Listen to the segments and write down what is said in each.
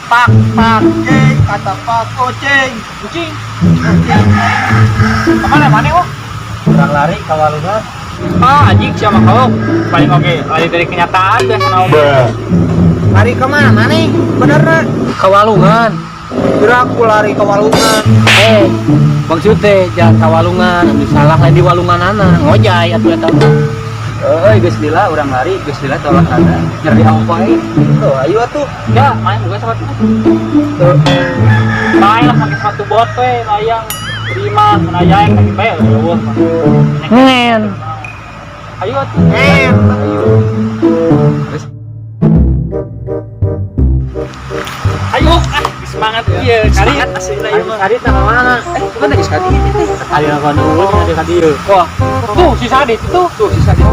Pak pak ceng kata pak kucing. Kucing. Kemana mana oh? Kurang lari ka walungan. Ah, anjing siapa kau? Paling oke, lari dari kenyataan biasa oke. Lari kemana mana? Bener na? Ke walungan. Kira aku lari ke walungan. Eh, maksud teh jangan ke walungan, anu salah lain di walungan ana, ngojay atuh eta mah. Euy, geus lila urang lari, geus lila tolak ada. Nyeri apa euy? Oh, ayo atuh. Ya, main bukan sepatu. Tuh. Main lah pakai sepatu bot we, layang. Lima, menayang kaki bae eueuh. Ngen. Ayo atuh. Eh, Ayo. Geus. Ayo, ah, semangat ieu. Kali Semangat aslina ieu mah. Tadi teh mana? Eh, mana geus ka dieu teh? Tadi ka nu tadi ka dieu. Wah, tuh si Sadit itu. Tuh si Sadit.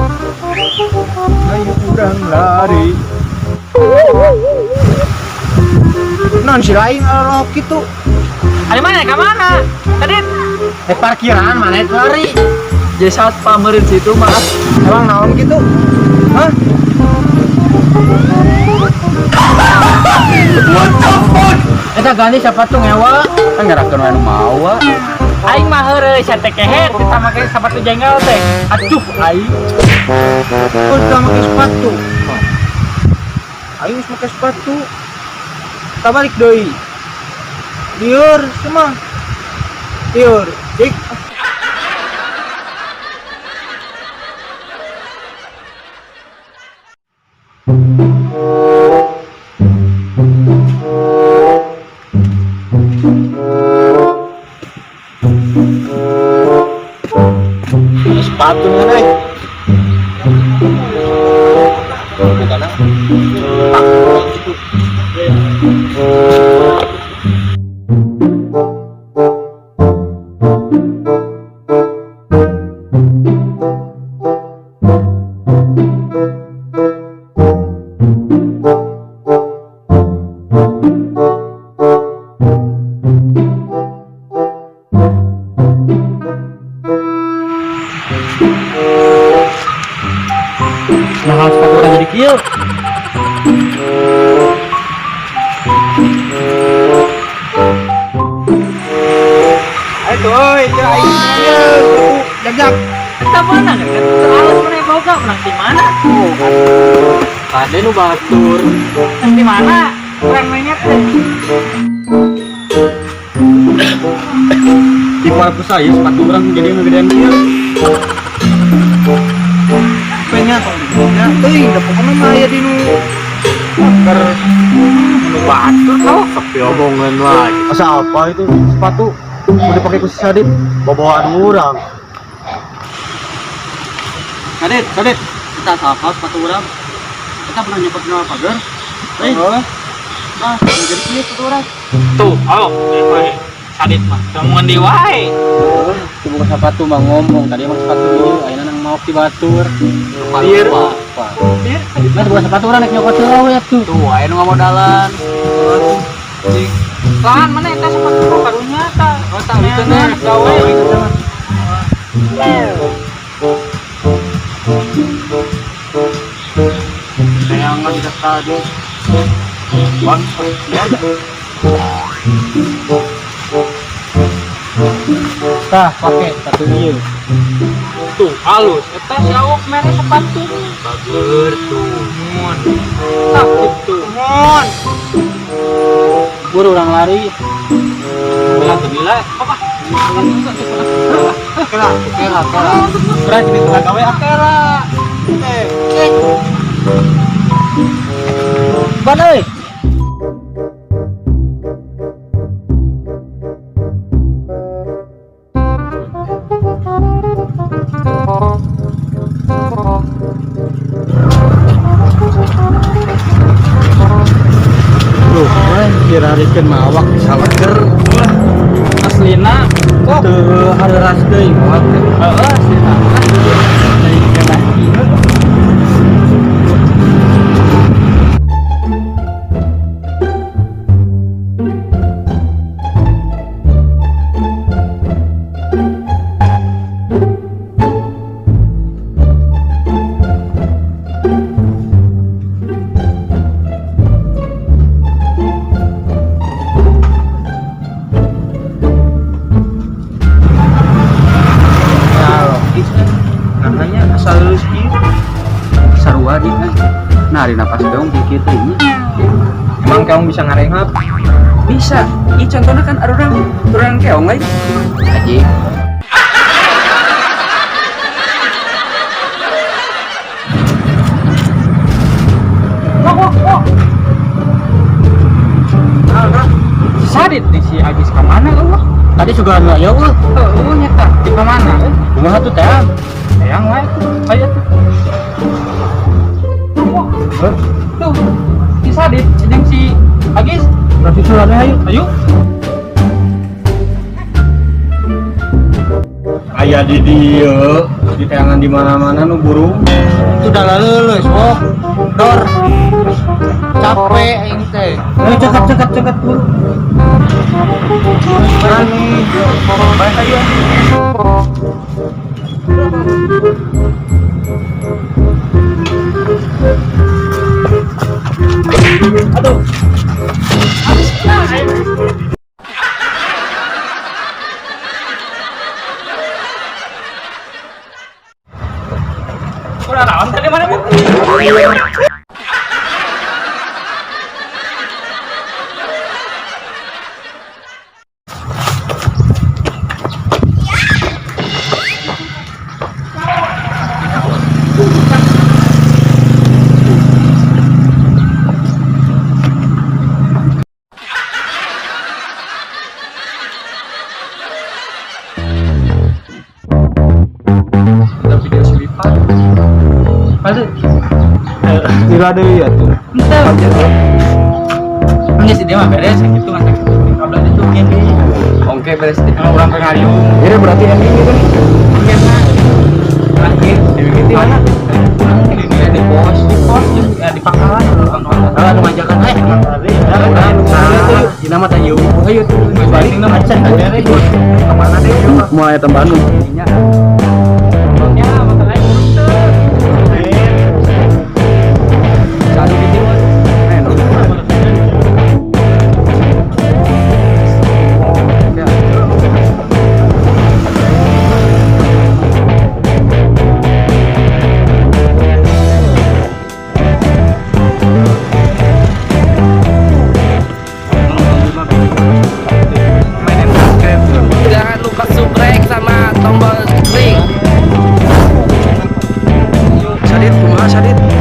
Ayo kurang lari. Non si lain alok gitu. Ayo mana? Ke mana? Tadi Eh parkiran mana itu lari? Jadi saat pamerin situ maaf. Emang naon gitu? Hah? Eta ganti sepatu ngewa. Kan ngerakeun we nu mawa. Aing mah heureuy sia teh kehet kita make sepatu jengkel teh. Aduh aing. Oh, udah pakai sepatu. Ayo geus make sepatu. Kita balik deui. Liur semua. Liur. Dik. Sepatu nih. Bukan ah. Pak, gitu. Mahal sepatu urang jadi kieu. Ayo tuh, oi, cek aing ieu. Jak-jak. Kita mana kan? Terlalu mana boga menang di mana? Oh, kade nu batur. Menang di mana? Kurang mainnya teh. Di aku saya sepatu urang jadi ngegedean kieu. Penya tong dinya. Teuing da pokona mah aya di nu Ker Nu batur kau. tapi omongan wae. Asa apa itu sepatu? Mau dipakai ku si Sadit, bawaan urang. Sadit, Sadit, kita salah sepatu urang. Kita pernah nyopot kenal pagar. Eh, Oh, nah, jadi kieu sepatu urang. Tuh, oh, Sadit mah. Omongan di wae. Tuh buka sepatu mah ngomong tadi emang sepatu ieu ayeuna nang maok di batur. Lieur. Apa? Nah, buka sepatu urang rek nyokot heula we atuh. Tuh, aya nu ngamodalan. Lahan mana eta sepatu karunya ta. Oh, tah itu nah. Gawe. Tayangan di tadi. Bang, ya udah. Tah, pake sepatu ieu. Tuh, halus. Eta si Awok mere sepatu. Bager tuh. Mun. Tah gitu. Mon. Buru urang lari. Bila tuh bila. Apa? Kela, Kela, kela. Urang jadi tengah gawe ah. kela. Eh, cek. Ban euy. Tuh, we dirarikeun mah awak salager. Aslina. Oh, teu hareuras deui awak teh. Heeh, aslina. Dari kena ieu. Nah, di napas keong kieu teh nya. Emang kamu bisa ngarenghap? Bisa. Ih, contohnya kan arurang turunan keong lain. Haji. Wah, wah, wah. Si Sadit di si Agis ka mana eueuh? Tadi juga anu aya eueuh. Heueuh nyata di ka mana euy? Kumaha tuh teh? Hayang wae tuh. Aya tuh. Wah, tuh. Si Sadit jeung si Agis. Berarti suratnya ayo. Ayo. Aya di dieu, di tayangan di mana-mana nu burung. Itu udah lulus, wah. Dor. Capek aing teh. Eh, cekap cekap cekap buru. Baik ayo. Aduh. Udah naon tadi mana, Bu? Ada video si Wipan. Pasti. Gila deui atuh. Entah. Enggak sih dia mah beres gitu kan kabel itu gini. Oke, beres deh. Kalau orang pengayung. Ini berarti ending gitu nih. Iya nah. Terakhir Di mana? Di pos, di pos, ya, di pangkalan. Kalau anu ngajakan eh. Dina mah teh yeuh. Ayo tuh, balik nama acan beres. Kemana deh? Mau aya tambahan nu. Ya, masalahnya gitu. Satu gitu. Jangan lupa subrek sama tombol ring. Sadit, kumaha Sadit?